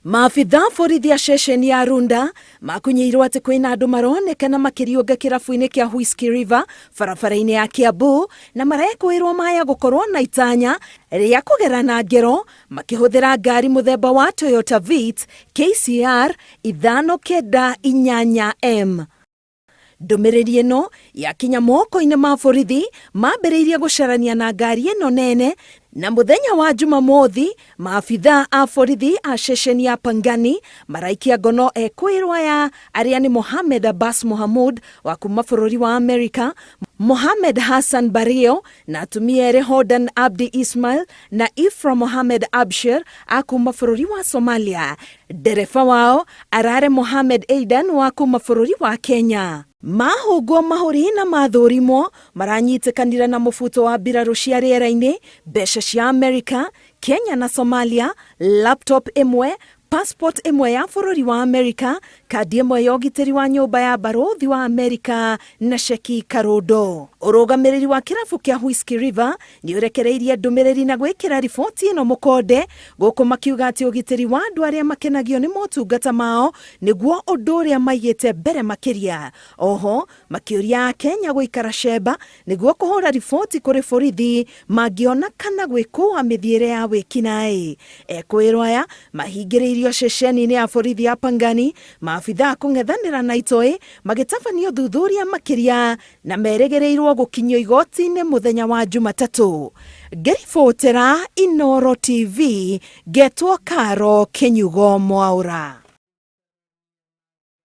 Maabitha borithi a ceceni ya Runda makunyĩirwo atĩ kwĩna andũ maronekana makĩriũnga kĩrabu-inĩ kĩa Whiskey River barabara-inĩ ya Kiambu na marekũĩrwo maya gũkorwo na itanya rĩa kũgerana ngero makĩhũthĩra ngari mũthemba wa Toyota Vitz KCR 598M. Ndũmĩrĩri ĩno yakinya moko-inĩ ma borithi mambĩrĩirie gũcarania na ngari ĩno nene na mũthenya wa Jumamothi maabitha a borithi a ceceni ya Pangani maraikia ngono ekwĩrwo aya arĩa nĩ Mohamed Abbas Mohamud wa kuma bũrũri wa Amerika, Mohamed Hassan Bario na atumia erĩ Hodan Abdi Ismail na Ifra Mohamed Abshir a kuma bũrũri wa Somalia. Ndereba wao ararĩ Mohamed Aidan wa kuma bũrũri wa Kenya. Mahũngwo mahũri na mathũrimwo maranyitĩkanire na mũbuto wa mbirarũ cia rĩera-inĩ, mbeca cia Amerika, Kenya na Somalia, laptop ĩmwe, passport ĩmwe ya bũrũri wa Amerika, kandi ĩmwe ya ũgitĩri wa nyũmba ya barũthi wa Amerika na ceki karũndo. Ũrũgamĩrĩri wa kĩrabu kĩa Whiskey River nĩ ũrekereirie ndũmĩrĩri na gwĩkĩra riboti ĩno mũkonde gũkũ makiuga atĩ ũgitĩri wa andũ arĩa makenagio nĩ motungata mao nĩguo ũndũ ũrĩa maigĩte mbere makĩria. Oho makĩũria Akenya gũikara cemba nĩguo kũhũra riboti kũrĩ borithi mangĩona kana gwĩkũa mĩthiĩre ya wĩkinaĩ. Ekũĩrwo aya mahingĩrĩirio ceceni-inĩ ya borithi ya Pangani, maabitha kũng'ethanĩra na itoi magĩtabania ũthuthuria makĩria na merĩgĩrĩirwo gũkinyio igoti-inĩ mũthenya wa Jumatatũ. Ngĩribotera Inooro TV, ngetwo Karo Kĩnyugo Mwaũra.